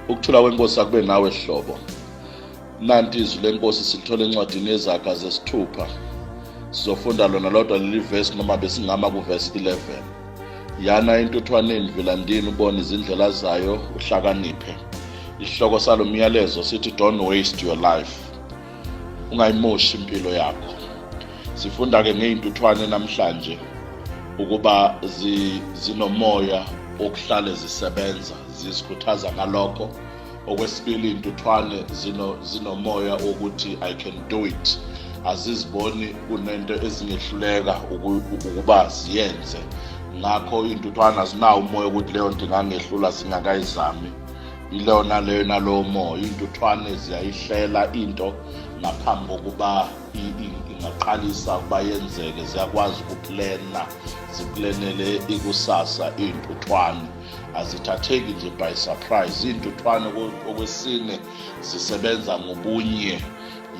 Ukuthula kwenkosi akube nawe hlobo. Nanti izwi lenkosi silithola encwadini yeZaga zesithupha. Sizofunda lona lodwa leli verse noma besingama kuverse 11. Yana entuthwaneni vilandini ubone izindlela zayo uhlakaniphe. Isihloko salo myalezo sithi don't waste your life. Ungayimoshi impilo yakho. Sifunda ke ngey'ntuthwane namhlanje ukuba zinomoya wokuhlale zisebenza zisikhuthaza ngalokho. Okwesibili, iy'ntuthwane zinomoya wokuthi I can do it, aziziboni kunento ezingehluleka ukuba ziyenze. Ngakho iy'ntuthwane azinawo umoya ukuthi leyo nto ingangehlula zingakayizami. Yileyo naleyo nalowo moya. Iy'ntuthwane ziyayihlela into ngaphambi kokuba ingaqalisa ukuba yenzeke, ziyakwazi ukuplena, ziplenele ikusasa. Iy'ntuthwane azithatheki nje by surprise. Iy'ntuthwane okwesine zisebenza ngobunye,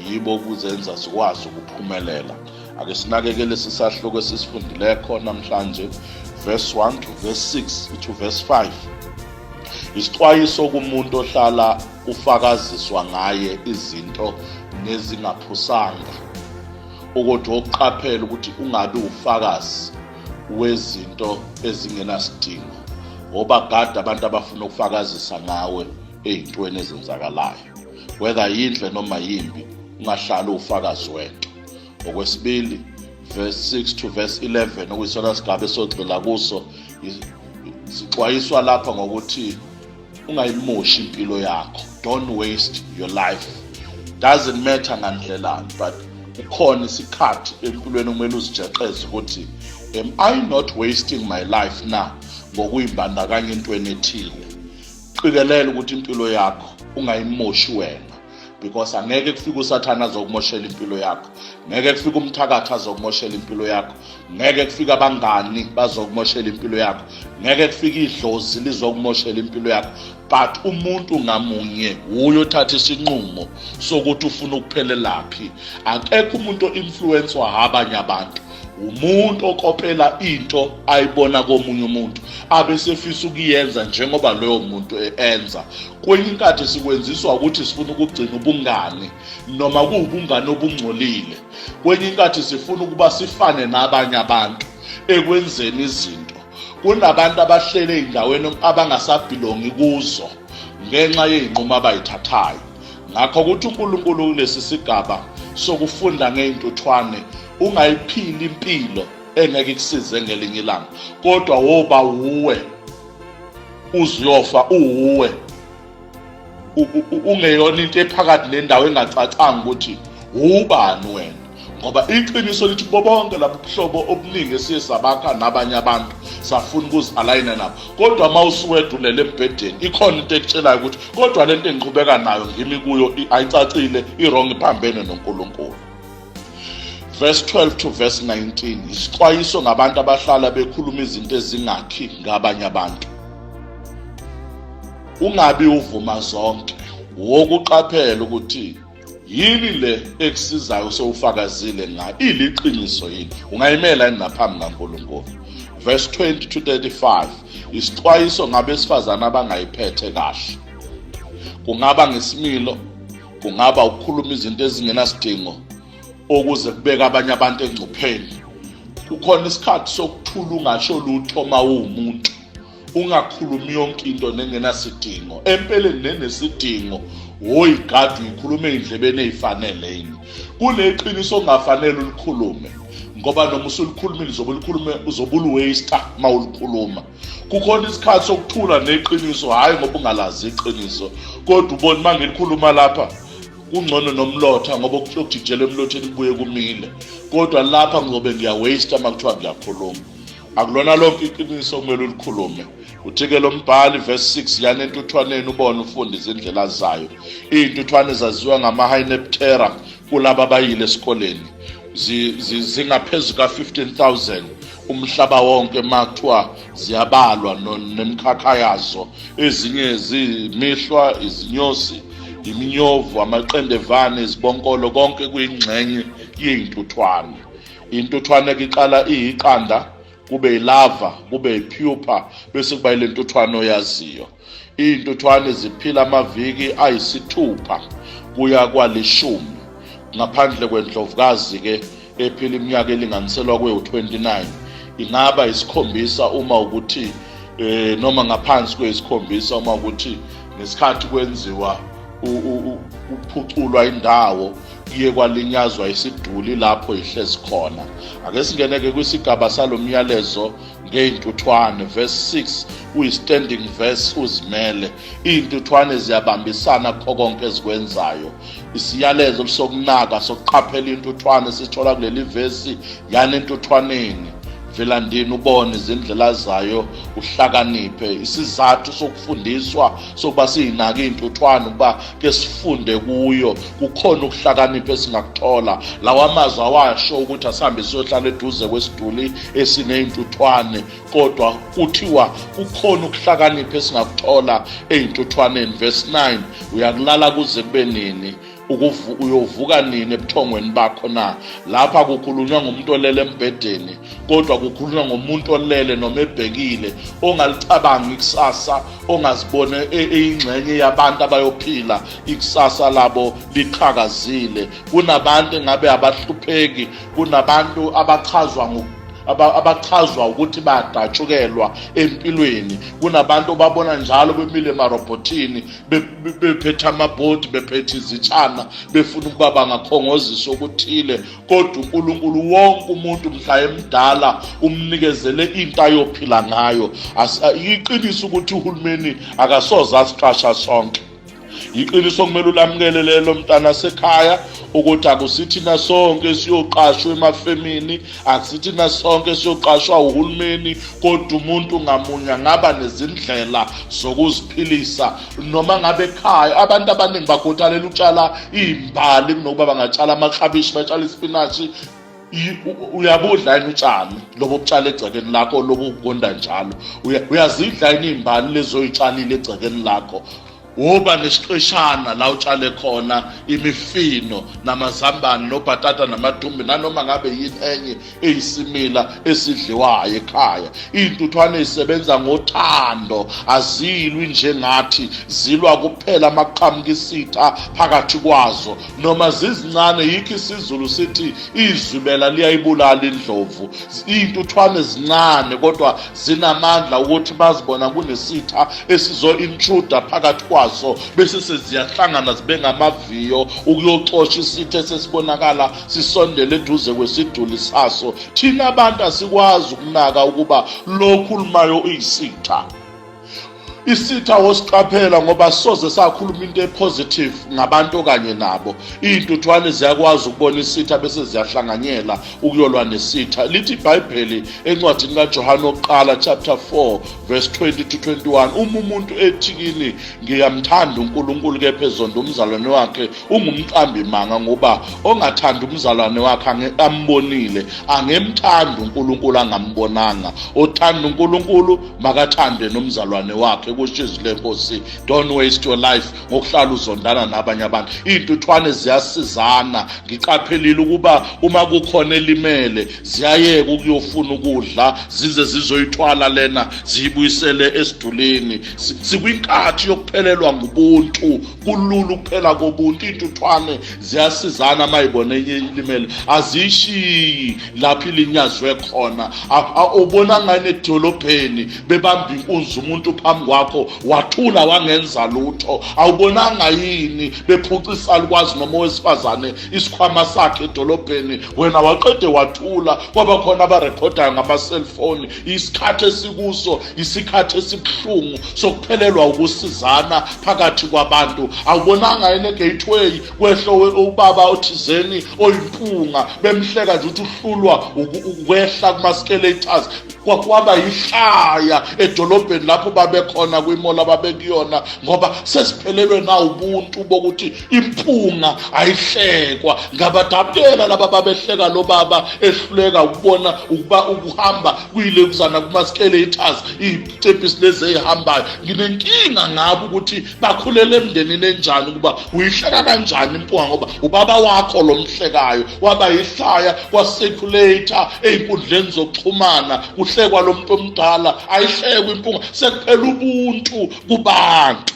yibo okuzenza zikwazi ukuphumelela. Ake sinakekele lesi sahluko esisifundile namhlanje, verse 1 to verse 6 to verse 5. Isixwayiso kumuntu ohlala ufakaziswa ngaye izinto nezingaphusanga, ukuthi wokuqaphela ukuthi ungabi ufakazi wezinto ezingenasidingo, ngoba gada abantu abafuna ukufakazisa ngawe ey'ntweni ezenzakalayo, whether yinhle noma yimbi, ungahlali ufakazi wento. Okwesibili, verse 6 to verse 11, okuyisona sigaba esogxila kuso, sixwayiswa lapha ngokuthi ungayimoshi impilo yakho. Don't waste your life. Doesn't matter ngandlelani, but kukhona isikhathi empilweni okumele uzijeqeze ukuthi am I not wasting my life na ngokuyimbandakanya entweni ethile. Qikelela ukuthi impilo yakho ungayimoshi wena, because angeke kufike usathana azokumoshela impilo yakho, ngeke kufike umthakathi azokumoshela impilo yakho, ngeke kufike abangani bazokumoshela impilo yakho, ngeke kufike idlozi lizokumoshela impilo yakho, but umuntu ngamunye wuye othatha isinqumo sokuthi ufuna ukuphelelaphi. Akekho umuntu o-influence-wa abanye abantu. Umuntu okopela into ayibona komunye umuntu abesefisa ukuyenza njengoba loyo muntu enza. Kwenye inkathi sikwenziswa ukuthi sifuna ukugcina ubungani, noma kuwubungani obungcolile. Kwenye inkathi sifuna ukuba sifane nabanye abantu ekwenzeni izinto. Kunabantu abahlele ey'ndaweni abangasabhilongi kuzo ngenxa yey'nqumo abayithathayo. Ngakho ukuthi uNkulunkulu kulesi sigaba sokufunda ngey'ntuthwane, ungayiphili impilo engeke ikusize ngelinye ilanga, kodwa woba wuwe uzuyofa uwuwe ungeyona into ephakathi nendawo engacacanga ukuthi ubani wena. Ngoba iqiniso lithi kubo bonke labo buhlobo obuningi esiye sabakha nabanye abantu, safuna ukuzi-alayina nabo, kodwa uma usuwedulele embhedeni ikhona into ekutshelayo ukuthi kodwa le nto engiqhubeka nayo ngimi kuyo ayicacile, i-wrong, iphambene noNkulunkulu. Verse 12 to verse 19, isixwayiso ngabantu abahlala bekhuluma izinto ezingakhi ngabanye abantu. Ungabi uvuma zonke, wokuqaphela ukuthi yini le ekusizayo sewufakazile ngayo, iliqiniso yini, ungayimela yini ngaphambi kaNkulunkulu. Verse 20 to 35, isixwayiso ngabesifazane abangayiphethe kahle, kungaba ngesimilo, kungaba ukukhuluma izinto ezingenasidingo ukuze kubeke abanye abantu engcupheni. Kukhona isikhathi sokuthula ungasho lutho uma uwumuntu, ungakhulumi yonke into nengenasidingo, empeleni nenesidingo woyigada uyikhuluma ey'ndlebeni ey'fanele yini. Kuneqiniso ongafanele ulikhulume, ngoba noma usulikhulumile uzobe ulikhulume, uzobe uli-waste uma ulikhuluma. Kukhona isikhathi sokuthula neqiniso, hhayi ngoba ungalazi iqiniso, kodwa ubona uma ngilikhuluma lapha kungcono nomlotha, ngoba okujijela emlotheni kubuye kumile, kodwa lapha ngizobe ngiya-waste uma kuthiwa ngiyakhuluma. Akulona lonke iqiniso okumele ulikhulume. Uthi-ke lo mbhali, verse 6, yana entuthwaneni ubone ufunde izindlela zayo. Iy'ntuthwane zaziwa ngama-Hymenoptera kulaba abayile esikoleni, zingaphezu ka-15,000 umhlaba wonke uma kuthiwa ziyabalwa nemikhakha yazo. Ezinye ziyimihlwa, izinyosi, iminyovu, amaqendevane, izibonkolo, konke kuyingxenye yey'ntuthwane. Intuthwane-ke iqala iyiqanda. kube yilava, kube yipupa, bese kuba yile ntuthwane oyaziyo. Iy'ntuthwane ziphila amaviki ayisithupha kuya kwalishumi, ngaphandle kwendlovukazi-ke ephila iminyaka elinganiselwa kwewu-29, ingaba isikhombisa uma ukuthi noma ngaphansi kweyisikhombisa uma ukuthi ngesikhathi kwenziwa kuphuculwa indawo kuye kwalinyazwa isiduli lapho ihlezi khona. Ake singene-ke kwisigaba salo myalezo ngey'ntuthwane. Verse 6 uyi-standing verse, uzimele. Iy'ntuthwane ziyabambisana kukho konke ezikwenzayo. Isiyalezo sokunaka sokuqaphela intuthwane sithola kuleli vesi, yani entuthwaneni velandini ubone izindlela zayo uhlakaniphe. Isizathu sokufundiswa sokuba siyinake iy'ntuthwane ukuba ke sifunde kuyo, kukhona ukuhlakanipha esingakuthola. Lawa mazwi awasho ukuthi asihambe siyohlala eduze kwesiduli esiney'ntuthwane, kodwa kuthiwa kukhona ukuhlakanipha esingakuthola ey'ntuthwaneni. Verse 9, uyakulala kuze kube nini? Uyovuka nini ebuthongweni bakho na? Lapha kukhulunywa ngomuntu olele embhedeni, kodwa kukhulunywa ngomuntu olele noma ebhekile, ongalicabangi ikusasa, ongazibone eyingxenye yabantu abayophila ikusasa labo liqhakazile. Kunabantu engabe abahlupheki, kunabantu abachazwa abachazwa ukuthi badatshukelwa empilweni, kunabantu obabona njalo bemile emarobhothini bephethe amabhodi, bephethe izitshana, befuna ukuba bangakhongozisa okuthile, kodwa uNkulunkulu wonke umuntu mhla emdala umnikezele into ayophila ngayo. Iqiniso ukuthi uhulumeni akasoze asiqasha sonke. Iqiniso kumele ulamukele lelo mntana sekhaya ukuthi akusithina sonke siyoqashwa emafemini, akusithina sonke siyoqashwa uhulumeni, kodwa umuntu ngamunye angaba nezindlela zokuziphilisa noma ngabe ekhaya. Abantu abaningi bakhuthalela ukutshala iy'mbali kunokuba bangatshala amaklabishi, batshala isipinashi. Uyabudla yini utshani lobo butshala egcekeni lakho lobu konda njalo? Uyazidla yini iy'mbali lezi oyitshalile egcekeni lakho? Woba nesiqeshana la utshale khona imifino namazambane nobhatata namadumbe nanoma ngabe yini enye eyisimila esidliwayo ekhaya. Iy'ntuthwane zisebenza ngothando, azilwi njengathi, zilwa kuphela amaqhamuka isitha phakathi kwazo noma zizincane. Yikho isiZulu sithi izwibela liyayibulala indlovu. Iy'ntuthwane zincane kodwa zinamandla ukuthi bazibona kunesitha esizo-intruda phakathi kwazo, bese seziyahlangana zibe ngamaviyo ukuyoxosha isitha esesibonakala sisondele eduze kwesiduli saso. Thina abantu asikwazi ukunaka ukuba lokhu ulumayo uyisitha. Isitha wosiqaphela ngoba soze sakhuluma into epositive ngabantu okanye nabo. Iy'ntuthwane ziyakwazi ukubona isitha bese ziyahlanganyela ukuyolwa nesitha. Lithi iBhayibheli encwadini kaJohane wokuqala chapter 4 verse 20 to 21, uma umuntu ethi kini ngiyamthanda uNkulunkulu kepha ezonda umzalwane wakhe, ungumqambi manga, ngoba ongathanda umzalwane wakhe ambonile angemthanda uNkulunkulu angambonanga. Othanda uNkulunkulu makathande nomzalwane wakhe, kusho izwi lenkosi. Don't waste your life ngokuhlala uzondana nabanye abantu. Iy'ntuthwane ziyasizana. Ngiqaphelile ukuba uma kukhona elimele ziyayeka ukuyofuna ukudla, zize zizoyithwala lena ziyibuyisele esidulini. Sikwinkathi yokuphelelwa ngubuntu, kulula ukuphela kobuntu. Iy'ntuthwane ziyasizana uma ibona enye ilimele, aziyishiyi lapho ilinyazwe khona. Ubona ngani edolobheni bebamba inkunzi umuntu phambi kwakho wathula wangenza lutho? Awubonanga yini bephuca isalukwazi noma owesifazane isikhwama sakhe edolobheni, wena waqede wathula, kwaba khona abarekhodayo ngama-cellphone? Isikhathi esikuso isikhathi esibuhlungu sokuphelelwa ukusizana phakathi kwabantu. Awubonanga yini egateway kwehlo ubaba othizeni oyimpunga, bemhleka nje ukuthi uhlulwa ukwehla kuma-scalators, kwaba yihlaya edolobheni lapho babekhona kwimola babekuyona, ngoba sesiphelelwe na ubuntu bokuthi impunga ayihlekwa. Ngabadabukela laba babehleka lo baba ehluleka ukubona ukuba ukuhamba kuyilekuzana kuma-scalators, iy'tepisi lezi ey'hambayo. Nginenkinga ngabo ukuthi bakhulele emndenini enjani, ukuba uyihleka kanjani impunga, ngoba ubaba wakho lo mhlekayo. Waba yihlaya kwa-circulator ey'nkundleni zokuxhumana kuhleka. Akuhlekwa lo muntu omdala, ayihlekwa impunga, sekuphela ubuntu kubantu.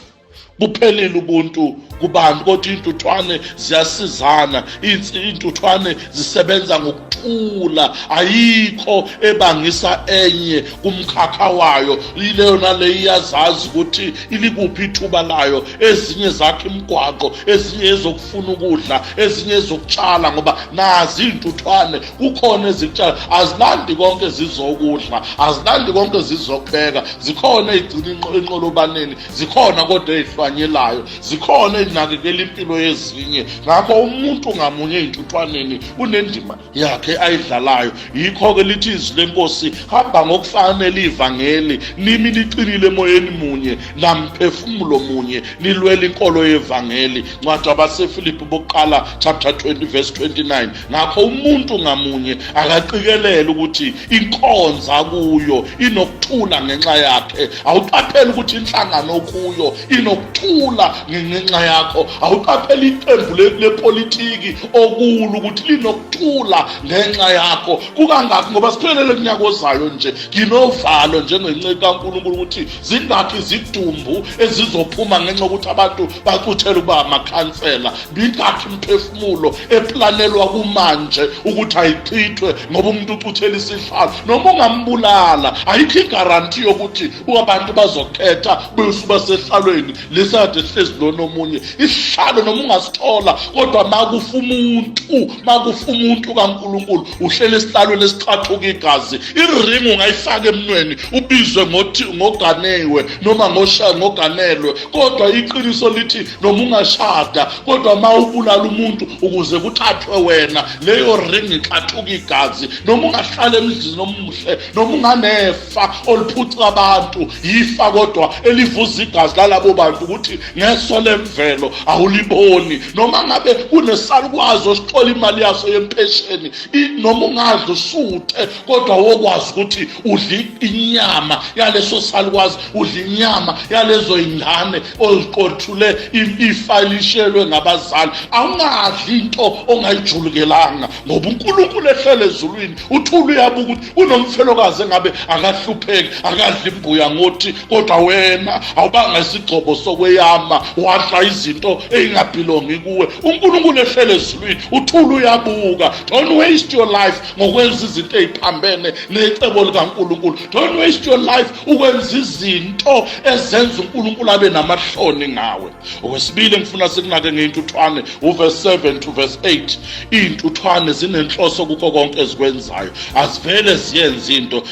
Buphelile ubuntu kubantu, kodwa iy'ntuthwane ziyasizana, iy'ntuthwane zisebenza ngokuthula, ayikho ebangisa enye kumkhakha wayo. Ileyo naleyo iyazazi ukuthi ilikuphi ithuba layo. Ezinye zakha imigwaqo, ezinye ezokufuna ukudla, ezinye ezokutshala, ngoba nazi iy'ntuthwane kukhona ezikutshala, azilandi konke zizokudla, azilandi konke zizokubeka, zikhona ey'gcina enqolobaneni, zikhona kodwa ezihlwanyelayo, zikhona ezinakekela impilo yezinye. Ngakho umuntu ngamunye ey'ntuthwaneni unendima yakhe ayidlalayo. Yikho-ke lithi izwi lenkosi, hamba ngokufanele ivangeli, nimi niqinile emoyeni munye namphefumulo munye, nilwele inkolo yevangeli. Ncwadi abaseFilipi bokuqala chapter 20 verse 29. Ngakho umuntu ngamunye akaqikelele ukuthi inkonza kuyo inokuthula ngenxa yakhe. Awuqapheli ukuthi inhlangano okuyo inokuthula ngenxa yakho. Awuqapheli iqembu lepolitiki okulo ukuthi linokuthula ngenxa yakho. Kukangaki ngoba siphelele kunyaka ozayo nje, nginovalo njengenceku kaNkulunkulu ukuthi zingakhi izidumbu ezizophuma ngenxa yokuthi abantu bacuthele ukuba amakhansela. Mingakhi imiphefumulo eplanelwa kumanje ukuthi ayichithwe ngoba umuntu ucuthela isihlalo. Noma ungambulala, ayikho igaranti yokuthi abantu bazokhetha besuba sehlalweni lesade hlezi lona omunye isihlalo, noma ungasithola, kodwa makufa umuntu, makufa umuntu kaNkulunkulu, uhlele esihlalweni esixathuka igazi. Iringi ungayifaka emnweni ubizwe ngothi ngoganewe noma ngoganelwe, kodwa iqiniso lithi noma ungashada, kodwa uma ubulala umuntu ukuze kuthathwe wena, leyo ring ixathuka igazi. Noma ungahlala emdlini omuhle, noma unganefa oliphuca abantu yifa, kodwa elivuza igazi lalabo bantu ukuthi ngeso lemvelo awuliboni. Noma ngabe kunesalukwazi osithola imali yaso yempesheni, noma ungadla usuthe, kodwa wokwazi ukuthi udla inyama yaleso salukwazi, udla inyama yalezo ingane oziqothule ifa lishelwe ngabazali. Awungadli into ongayijulukelanga, ngoba uNkulunkulu ehlele ezulwini uthula uyabuka ukuthi unomfelokazi engabe akahlupheki, akadli imbuya ngothi, kodwa wena awubanga isigcobo sokweyama, wadla izinto ey'ngabhilongi kuwe. uNkulunkulu ehlele ezulwini uthula uyabuka. Don't waste your life ngokwenza izinto ey'phambene necebo likaNkulunkulu. Don't waste your life ukwenza izinto ezenza uNkulunkulu abe namahloni ngawe. Okwesibili engifuna sikunake ngey'ntuthwane, uverse 7 to verse 8. Iy'ntuthwane zinenhloso kukho konke ezikwenzayo, azivele ziyenze into,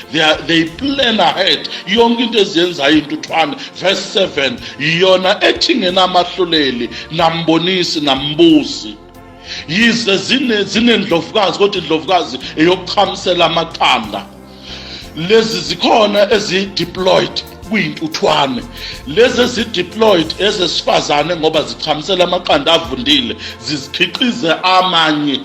they plan ahead yonke into eziyenzayo iy'ntuthwane. Verse 7, yiyona ethi ngenamahluleli nambonisi nambusi, yize zinendlovukazi, kodwa indlovukazi eyokuchamisela amaqanda. Lezi zikhona ezi-deployed kuyintuthwane, lezi ezi-deployed ezesifazane, ngoba zichamisela amaqanda avundile, zizikhiqize amanye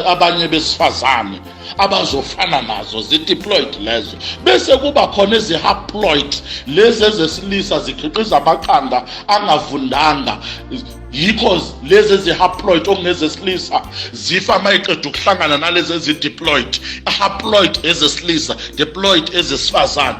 abanye besifazane abazofana nazo, zi-diploid lezo. Bese kuba khona ezi-haploid, lezi ezesilisa, zikhiqiza amaqanda angavundanga. Yikho lezi ezi-haploid okungezesilisa zifa uma iqeda ukuhlangana nalezi ezi-diploid. Haploid ezesilisa, diploid ezesifazane.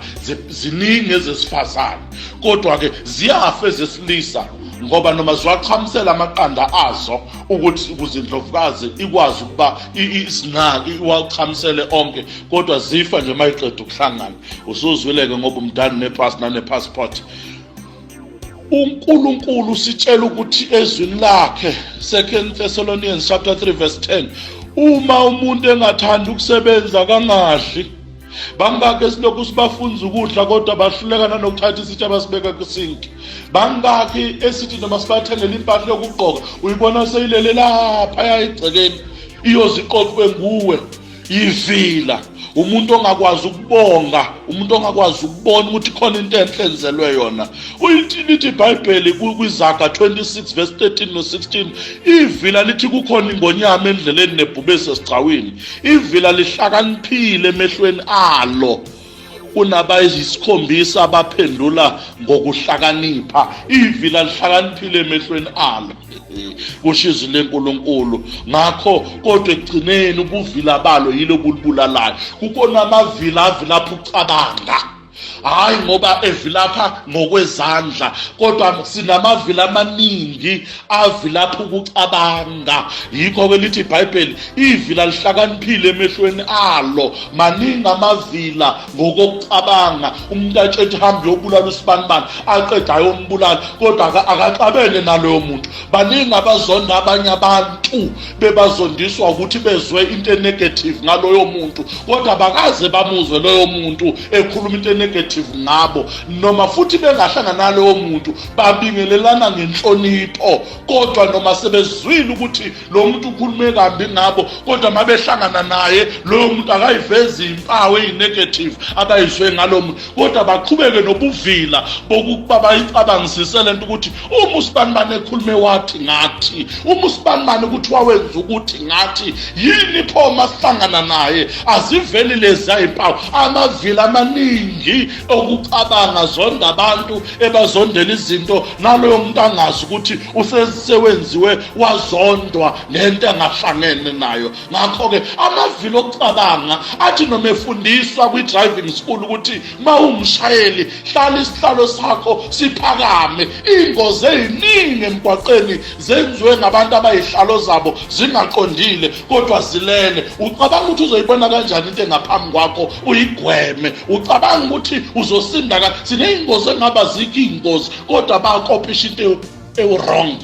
Ziningi ezesifazane, kodwa-ke ziyafa ezesilisa, ngoba noma ziwaqhamisela amaqanda azo ukuthi ukuze indlovukazi ikwazi ukuba isinaki iwachamisele onke, kodwa zifa nje uma iqeda ukuhlangana. Usuzwile-ke ngoba umdani nepasi nane-passport. uNkulunkulu usitshela ukuthi ezwini lakhe, 2 Thessalonians chapter 3 verse 10, uma umuntu engathandi ukusebenza kangadli. Bangaki esilokhu sibafunza ukudla kodwa bahluleka nanokuthatha isitsha basibeka kwisinki? Bangaki esithi noma sibathengela impahla yokugqoka, uyibona seyilele laphaya egcekeni, iyoziqoqwe nguwe? Yivila umuntu ongakwazi ukubonga, umuntu ongakwazi ukubona ukuthi khona into enhle enzelwe yona. Lithi iBhayibheli kwiZaga 26 verse 13 no-16, ivila lithi kukhona ingonyama endleleni nebhubesi esigcawini. Ivila lihlakaniphile emehlweni alo. Kunabayisikhombisa abaphendula ngokuhlakanipha. Ivila lihlakaniphile emehlweni alo, kusho izwi leNkulunkulu. Ngakho kodwa ekugcineni ubuvila balo yilo bulibulalayo. Kukhona amavila avilapha ukucabanga, hayi ngoba evilapha ngokwezandla, kodwa sinamavila amaningi avilapha ukucabanga. Yikho ke lithi iBhayibheli, ivila lihlakaniphile emehlweni alo. Maningi amavila ngokokucabanga. Umuntu atshethi hambe uyobulala usibanibani, aqeda ayombulala, kodwa akaxabene naloyo muntu. Baningi abazonda abanye abantu, bebazondiswa ukuthi bezwe into enegative ngaloyo muntu, kodwa bakaze bamuzwe loyo muntu ekhuluma into enegative ngabo, noma futhi bengahlangana naloyo muntu babingelelana ngenhlonipho, kodwa noma sebezwile ukuthi lo muntu ukhulume kambi ngabo, kodwa uma behlangana naye loyo muntu akayivezi impawu eyi-negative abayizwe ngalo muntu, kodwa baqhubeke nobuvila bokuba bayicabangisise le nto ukuthi uma usibanibani ekhulume wathi ngathi, uma usibanibani ukuthi wawenza ukuthi ngathi, yini pho uma sihlangana naye aziveli leziya yimpawu. Amavila amaningi okucabanga zonda abantu, ebazondela izinto, naloyo muntu angazi ukuthi usewenziwe wazondwa ngento angahlangene nayo. Ngakho-ke amavila okucabanga athi noma efundiswa kwi-driving school ukuthi uma uwumshayeli hlala isihlalo sakho siphakame, iy'ngozi ey'ningi emgwaqeni zenziwe ngabantu abayihlalo zabo zingaqondile kodwa zilele. Ucabanga ukuthi uzoyibona kanjani into engaphambi kwakho uyigweme? Ucabanga ukuthi uzosinda ka? Siney'ngozi engaba zikho iy'ngozi, kodwa bakopisha into ewu-wrong.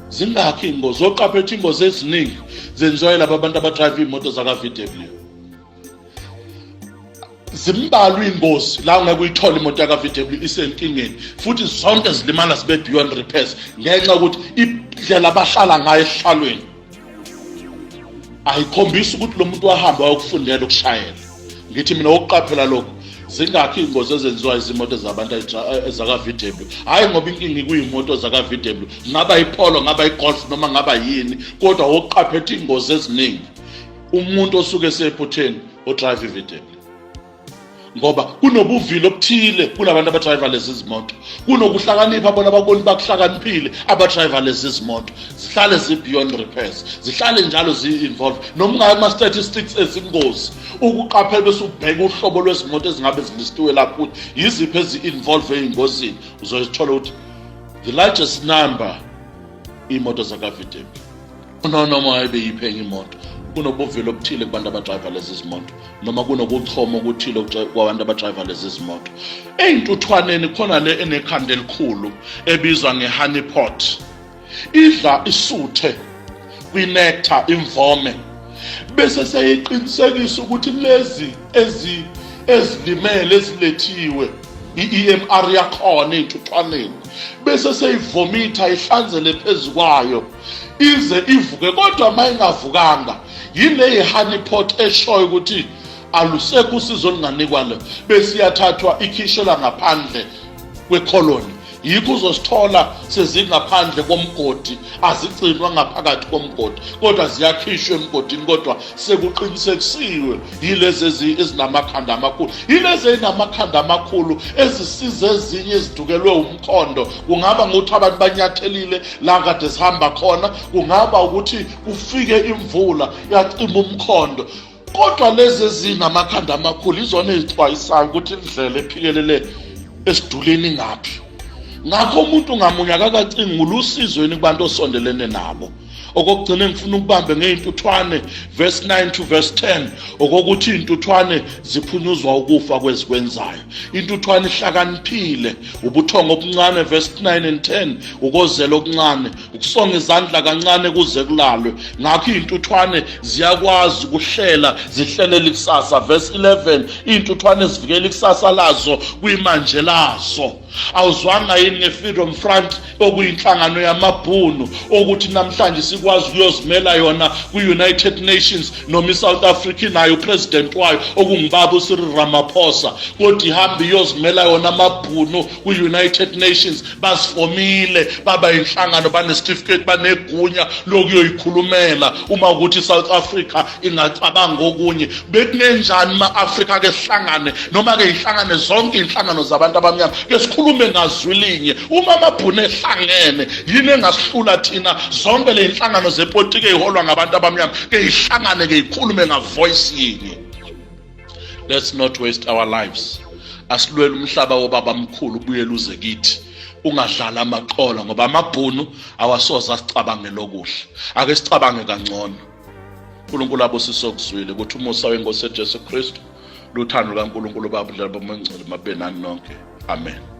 Zingakhi iy'ngozi? Oqaphetha iy'ngozi eziningi zenziwa yilaba abantu abadrayiva iy'moto zaka-VW. Zimbalwa iy'ngozi la ungeke uyithole imoto yaka-VW isenkingeni, futhi zonke zilimala zibe beyond repairs ngenxa yokuthi indlela abahlala ngayo esihlalweni ayikhombisi ukuthi lo muntu wahamba wayokufundela ukushayela. Ngithi mina wokuqaphela lokhu, zingakhi iy'ngozi ezenziwa izimoto zabantu ezaka-VW? Hhayi ngoba inkinga ikuyimoto zaka-VW, ngaba iPolo, ngaba iGolf, noma ngaba yini, kodwa wokuqaphetha iy'ngozi eziningi umuntu osuke esephutheni odrayiva i-VW, ngoba kunobuvila obuthile kulabantu abadrayiva lezi zimoto, kunokuhlakanipha bona ababoni bakuhlakaniphile abadrayiva lezi zimoto. Zihlale zi-beyond repairs, zihlale njalo zi-involve noma ungayi kuma-statistics ezingozi, ukuqaphela bese ubheka uhlobo lwezimoto ezingabe zilistiwe lapho ukuthi yiziphi ezi-involve ey'ngozini, uzoyithola ukuthi the largest number iy'moto zaka-VW. No, noma ayibe yiphi enye imoto, kunobuvila obuthile kubantu abadrayiva lezi zimoto, noma kunokuchoma okuthile kwabantu abadrayiva lezi zimoto. Ey'ntuthwaneni khona le enekhanda elikhulu ebizwa nge-honey pot, idla isuthe kwinectar imvome, bese seyiqinisekisa ukuthi lezi ezilimele ezilethiwe i-EMR yakhona ey'ntuthwaneni, bese seyivomitha ihlanzele phezu kwayo ize ivuke. Kodwa uma ingavukanga, yile honey pot eshoyo ukuthi alusekho usizo olunganikwa lo, bese iyathathwa ikhishelwa ngaphandle kwekholoni. Yikho uzosithola sezingaphandle komgodi, azigcinwa ngaphakathi komgodi, kodwa ziyakhishwa emgodini, kodwa sekuqinisekisiwe yilezi ezinamakhanda amakhulu. Yilezi ezinamakhanda amakhulu ezisiza ezinye ezidukelwe umkhondo. Kungaba ngokuthi abantu banyathelile la kade sihamba khona, kungaba ukuthi kufike imvula yacima umkhondo, kodwa lezi ezinamakhanda amakhulu izona ezixwayisayo ukuthi indlela ephikelele esiduleni ingaphi. Ngakho umuntu ngamunye akakacingula usizweni kubantu osondelene nabo. Okokugcina engifuna ukubambe ngey'ntuthwane, verse 9 to verse 10, okokuthi iy'ntuthwane ziphunyuzwa ukufa kwezikwenzayo. Intuthwane ihlakaniphile, ubuthongo obuncane, verse 9 and 10, ukozela okuncane, ukusonga izandla kancane kuze kulalwe. Ngakho iy'ntuthwane ziyakwazi ukuhlela, zihlelela ikusasa. Verse 11, iy'ntuthwane zivikela ikusasa lazo kwimanje lazo. Awuzwanga yini nge-Freedom Front, okuyinhlangano yamabhunu, okuthi namhlanje isikwazi ukuyozimela yona kwi-United Nations noma i-South Africa inayo upresident wayo okungubaba uCyril Ramaphosa, kodwa ihamba iyozimela yona amabhunu kwi-United Nations. Bazifomile baba inhlangano, banesitifiketi, banegunya lokuyoyikhulumela. Uma ukuthi i-South Africa ingacabanga okunye, bekungenjani ma-Afrika ke sihlangane, noma ke ihlangane zonke inhlangano zabantu abamnyama, ke sikhulume ngazwi linye? Uma amabhunu ehlangene, yini engasihlula thina? Zonke le inhlangano zepolitiki eziholwa ngabantu abamnyama ke ihlangane, ke ikhulume ngavoice yinye. Let's not waste our lives. Asilwele umhlaba wobaba mkhulu ubuyele uze kithi, ungadlala amaqola, ngoba amabhunu awasoze asicabange lokuhle. Ake sicabange kangcono. uNkulunkulu abusise okuzwile, ukuthi umusa wenkosi Jesu Kristu, luthando lukaNkulunkulu Baba, udlela bomongcwele mabe nani nonke. Amen.